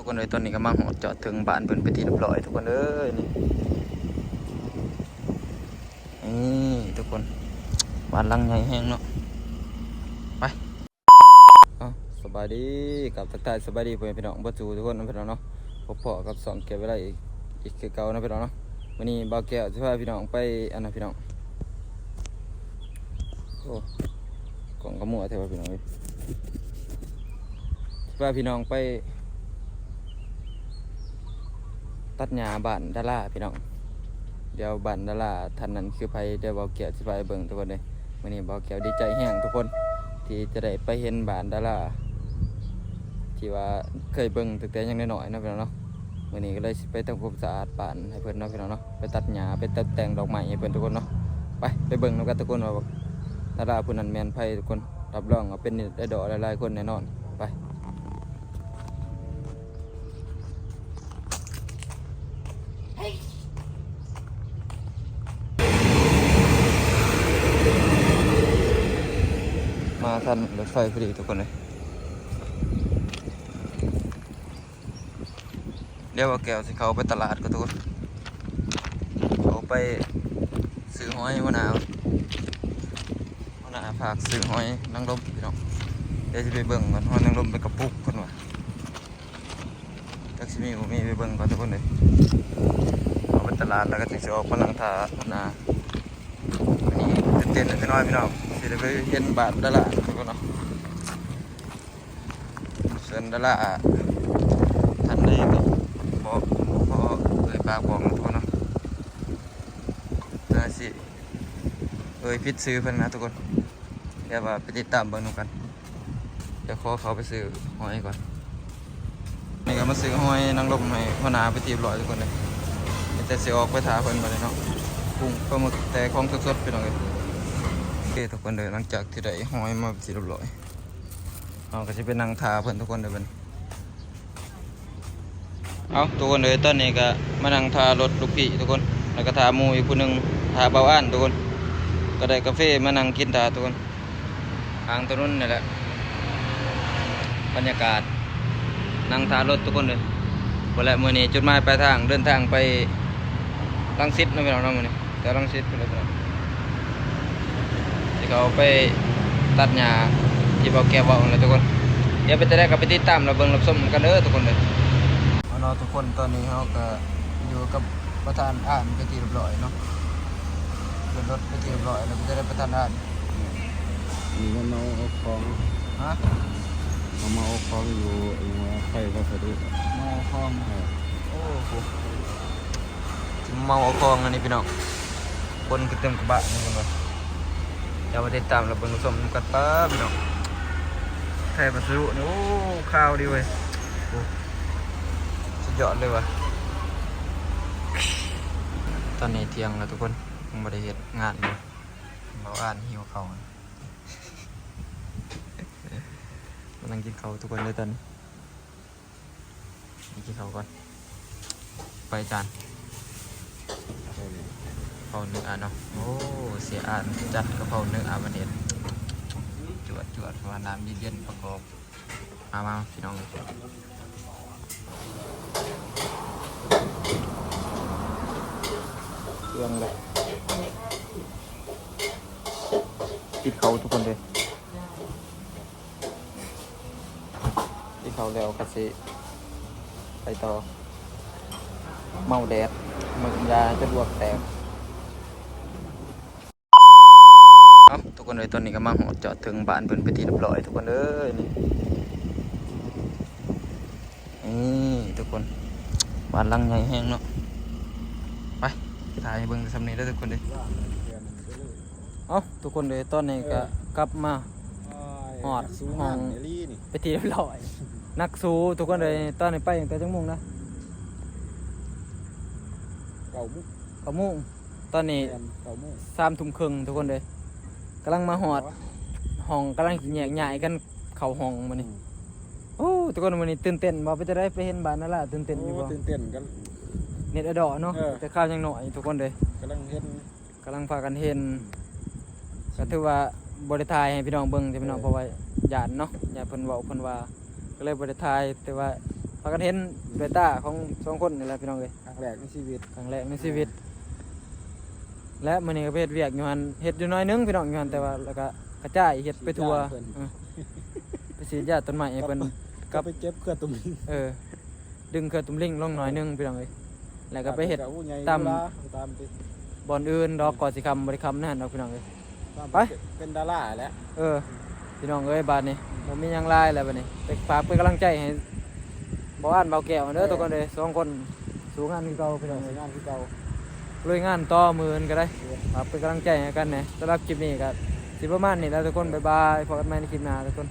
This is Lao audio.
ຄົນເອີຍ ຕອນນີ້ກໍມາຮອດຈອດເຖິງບ້ານເພິ່ນເປັນທີ່ຮຽບຮ້ອຍທຸກຄົນເອີຍ. ນີ້ ນີ້ທຸກຄົນ ບ້ານຫຼັງໃຫຍ່ແຮງເນາະ. ໄປ ເອົາ ສະບາຍດີ ກັບທັກທາຍສະບາຍດີພໍ່ແມ່ພີ່ນ້ອງເບິດສູ່ທຸກຄົນເນາະ ພີ່ນ້ອງເນາະ. ພົບພໍ້ກັບຊ່ອງແກ້ວເວລາອີກ ອີກຄືເກົ່າເນາະ ພີ່ນ້ອງເນາະ. ມື້ນີ້ບ່າວແກ້ວຊິພາພີ່ນ້ອງໄປ ອັນນັ້ນພີ່ນ້ອງ ໂອ້ ກ້ອງກະມົວແທ້ວ່າພີ່ນ້ອງເອີຍ. ຊິພາພີ່ນ້ອງໄປຕັດຫຍ້າບ້ານດາລາພີ່ນ້ອງ. ດຽວບ້ານດາລາທ່ານນັ້ນຄືໃຜ ດຽວບ່າວແກ້ວຊິພາໄປເບິ່ງທຸກຄົນເດີ. ມື້ນີ້ບ່າວແກ້ວດີໃຈແຮງທຸກຄົນ ທີ່ຈະໄດ້ໄປເຫັນບ້ານດາລາ ທີ່ວ່າເຄີຍເບິ່ງຕັ້ງແຕ່ຍັງນ້ອຍໆເນາະ ພີ່ນ້ອງເນາະ. ມື້ນີ້ກໍເລີຍຊິໄປທຳຄວາມສະອາດບ້ານໃຫ້ເພິ່ນເນາະ ພີ່ນ້ອງເນາະ. ໄປຕັດຫຍ້າ ໄປຕັດແຕ່ງດອກໄມ້ໃຫ້ເພິ່ນທຸກຄົນເນາະ. ໄປ ໄປເບິ່ງນຳກັນທຸກຄົນວ່າດາລາຜູ້ນັ້ນແມ່ນໃຜທຸກຄົນ. ຮັບຮອງວ່າເປັນເນັດໄອດອລຫຼາຍໆຄົນແນ່ນອນ. ໄປ ມາທັນລົດໄຟພໍດີທຸກຄົນເອີຍ. ດຽວບ່າວແກ້ວຊິເຂົ້າໄປຕະຫຼາດກ່ອນທຸກຄົນ ເຂົ້າໄປຊື້ຫອຍ ຫົວໜ້າ ຫົວໜ້າຝາກຊື້ຫອຍນາງລົມພີ່ນ້ອງ. ດຽວຊິໄປເບິ່ງກ່ອນ ຫອຍນາງລົມເປັນກະປຸກເພິ່ນວ່າ ຈັກຊິມີບໍ່ມີ ໄປເບິ່ງກ່ອນທຸກຄົນເອີຍ. ເຂົ້າໄປຕະຫຼາດແລ້ວກໍຈັ່ງຊິອອກມານັ່ງຖ້າຫົວໜ້າ. ມື້ນີ້ຕື່ນເຕັ້ນຈັກໜ້ອຍພີ່ນ້ອງ ຊິໄດ້ໄປເຫັນບ້ານດາລາທຸກຄົນເນາະ. ສ່ວນດາລາທ່ານໃດກໍບໍ່ ບໍ່ເອີ່ຍປາກບອກນຳທຸກຄົນເນາະ. ແຕ່ຊິເອີ່ຍຜິດຊື່ເພິ່ນນະທຸກຄົນ. ດຽວວ່າໄປຕິດຕາມເບິ່ງນຳກັນ. ດຽວຂໍເຂົ້າໄປຊື້ຫອຍກ່ອນ. ນີ້ກໍມາຊື້ຫອຍນາງລົມໃຫ້ຫົວໜ້າໄປທີ່ຮຽບຮ້ອຍທຸກຄົນເດີ. ມີແຕ່ຊິອອກໄປຖ້າເພິ່ນບັດນີ້ເນາະ. ກຸ້ງປາໝຶກແຕ່ຂອງສົດໆ ພີ່ນ້ອງເອີຍ. ໂອເຄທຸກຄົນເດີ ຫຼັງຈາກທີ່ໄດ້ຫອຍມາເປັນທີ່ຮຽບຮ້ອຍ ເຮົາກໍຊິໄປນັ່ງຖ້າເພິ່ນທຸກຄົນເດີບັດນີ້. ເອົາ ທຸກຄົນເອີຍ ຕອນນີ້ກໍມານັ່ງຖ້າລົດລູກພີ່ທຸກຄົນ ແລ້ວກໍຖ້າໝູ່ອີກຜູ້ໜຶ່ງ ຖ້າບ່າວອານທຸກຄົນ. ກໍໄດ້ກາເຟມານັ່ງກິນຖ້າທຸກຄົນ ຂ້າງຖະໜົນນີ້ແຫຼະ. ບັນຍາກາດນັ່ງຖ້າລົດທຸກຄົນເອີຍ. ພຸ້ນແຫຼະ ມື້ນີ້ຈຸດໝາຍປາຍທາງ ເດີນທາງໄປລັງສິດເນາະ ພີ່ນ້ອງເນາະ. ມື້ນີ້ ແຖວລັງສິດພຸ້ນແຫຼະພີ່ນ້ອງ ຊິເຂົ້າໄປຕັດຫຍ້າທີ່ບ່າວແກ້ວເວົ້າຫັ້ນແຫຼະທຸກຄົນ. ດຽວເປັນຈັ່ງໃດກໍໄປຕິດຕາມ ແລະ ເບິ່ງຮັບຊົມນຳກັນເດີທຸກຄົນເດີ. ເອົາເນາະທຸກຄົນ ຕອນນີ້ເຮົາກໍຢູ່ກັບປະທານອານເປັນທີ່ຮຽບຮ້ອຍເນາະ ຂຶ້ນລົດເປັນທີ່ຮຽບຮ້ອຍແລ້ວ. ເປັນຈັ່ງໃດປະທານອານ? ນີ້ມາເມົາເອົາຂອງ ຮະ? ມາເມົາເອົາຂອງຢູ່ ອີຫຍັງວະ ໄຟວັດສະດຸ ເມົາເອົາຂອງ. ເອີ ໂອ້ໂຫ ຊິເມົາເອົາຂອງອັນນີ້ພີ່ນ້ອງ ຄົນຄືເຕັມກະບະນີ້ເພິ່ນວ່າ. ດຽວມາຕິດຕາມ ແລະ ເບິ່ງຊົມນຳກັນ. ປ້າ ພີ່ນ້ອງ ໄຟວັດສະດຸນີ້ ໂອ້ ຄາວດີເວີຍ ໂອ້ ສຸດຍອດເລີຍວ່າ. ຕອນນີ້ທ່ຽງແລ້ວທຸກຄົນ ຍັງບໍ່ໄດ້ເຮັດງານຢູ່. ເບົາອານຫິວເຂົ້າ ມານັ່ງກິນເຂົ້າທຸກຄົນເດີຕອນນີ້. ໄປກິນເຂົ້າກ່ອນ ໄປຈານ ເຂົ້າເນື້ອເນາະ. ໂອ້ ເສຍອານຈັດກະເພົາເນື້ອມາເຮັດ ຈວດໆ ເພາະວ່ານ້ຳເຢັນໆປະກອບ. ມາໆ ພີ່ນ້ອງ ເຄື່ອງແຫຼະ ກິນເຂົ້າທຸກຄົນເດີ. ກິນເຂົ້າແລ້ວກໍຊິໄປຕໍ່ ເມົາແດດ ເມົາຢາຈົນອວກແຕກ. ເອົ້າ ທຸກຄົນເອີຍ ຕອນນີ້ກໍມາຮອດຈອດເຖິງບ້ານເພິ່ນເປັນທີ່ຮຽບຮ້ອຍທຸກຄົນເອີຍ. ນີ້ ນີ້ທຸກຄົນ ບ້ານຫຼັງໃຫຍ່ແຮງເນາະ. ໄປ ຖ່າຍໃຫ້ເບິ່ງສ່ຳນີ້ເດີທຸກຄົນເດີ. ເອົ້າ ທຸກຄົນເດີ ຕອນນີ້ກໍ ເອີ ກັບມາຮອດຫ້ອງເປັນທີ່ຮຽບຮ້ອຍ. ນັກສູ້ທຸກຄົນເດີ ຕອນນີ້ໄປຕັ້ງແຕ່ຈັກໂມງນະ? ເກົ້າໂມງ ເກົ້າໂມງ. ຕອນນີ້ ແມ່ນ ເກົ້າໂມງ ສາມທຸ່ມເຄິ່ງທຸກຄົນເດີ. ກຳລັງມາຮອດຫ້ອງ ກຳລັງຊິແຍກຍ້າຍກັນເຂົ້າຫ້ອງມື້ນີ້. ອືມ ໂອ້ ທຸກຄົນ ມື້ນີ້ຕື່ນເຕັ້ນບໍ່? ເປັນຈັ່ງໃດ ໄປເຫັນບ້ານນາລາ ຕື່ນເຕັ້ນຢູ່ບໍ່? ໂອ້ ຕື່ນເຕັ້ນກັນ ເນັດໄອດອລເນາະ. ເອີ ແຕ່ຄາວຍັງນ້ອຍທຸກຄົນເດີ ກຳລັງເຫັນ ກຳລັງພາກັນເຫັນ. ອືມ ກໍຖືວ່າບໍ່ໄດ້ຖ່າຍໃຫ້ພີ່ນ້ອງເບິ່ງເດ້ພີ່ນ້ອງ ເອີ ເພາະວ່າຢ້ານເນາະ ຢ້ານເພິ່ນເວົ້າເພິ່ນວ່າ ກໍເລີຍບໍ່ໄດ້ຖ່າຍ. ແຕ່ວ່າ ພາກັນເຫັນດ້ວຍຕາຂອງສອງຄົນນີ້ແຫຼະພີ່ນ້ອງເອີຍ ຄັ້ງແລກໃນຊີວິດ ຄັ້ງແລກໃນຊີວິດ ແລະມື້ນີ້ກໍໄປເຮັດວຽກຢູ່ຫັ້ນ ເຮັດຢູ່ໜ້ອຍໜຶ່ງພີ່ນ້ອງ ຢູ່ຫັ້ນ ແຕ່ວ່າແລ້ວກໍກະຈາຍເຮັດໄປທົ່ວ ເອີ ໄປສີດຢາຕົ້ນໄມ້ໃຫ້ເພິ່ນ ກັບ ກັບໄປເກັບເຄືອຕຸ່ມລິງ ເອີ ດຶງເຄືອຕຸ່ມລິງລົງໜ້ອຍໜຶ່ງພີ່ນ້ອງເອີຍ ແລ້ວກໍໄປເຮັດຕາມ ບ່ອນອື່ນດອກ ກໍຊິຄ່ຳບໍ່ໄດ້ຄ່ຳນັ້ນດອກພີ່ນ້ອງເອີຍ ໄປ ເປັນດາລາແຫຼະ ເອີ ພີ່ນ້ອງເອີຍ ບາດນີ້ບໍ່ມີຫຍັງຫຼາຍແລ້ວ ບາດນີ້ໄປຝາກເປັນກຳລັງໃຈໃຫ້ບ່າວອັນ ບ່າວແກ້ວເດີ ທຸກຄົນເດີ ສອງຄົນສູ້ງານຄືເກົ່າພີ່ນ້ອງເອີຍ ງານຄືເກົ່າ ລຸຍງານຕໍ່ມື້ອື່ນກໍໄດ້ ຝາກເປັນກຳລັງໃຈໃຫ້ກັນແດ່ ສຳລັບຄລິບນີ້ກໍຊິປະມານນີ້ແຫຼະທຸກຄົນ ບາຍບາຍ ພົບກັນໃໝ່ໃນຄລິບໜ້າທຸກຄົນ.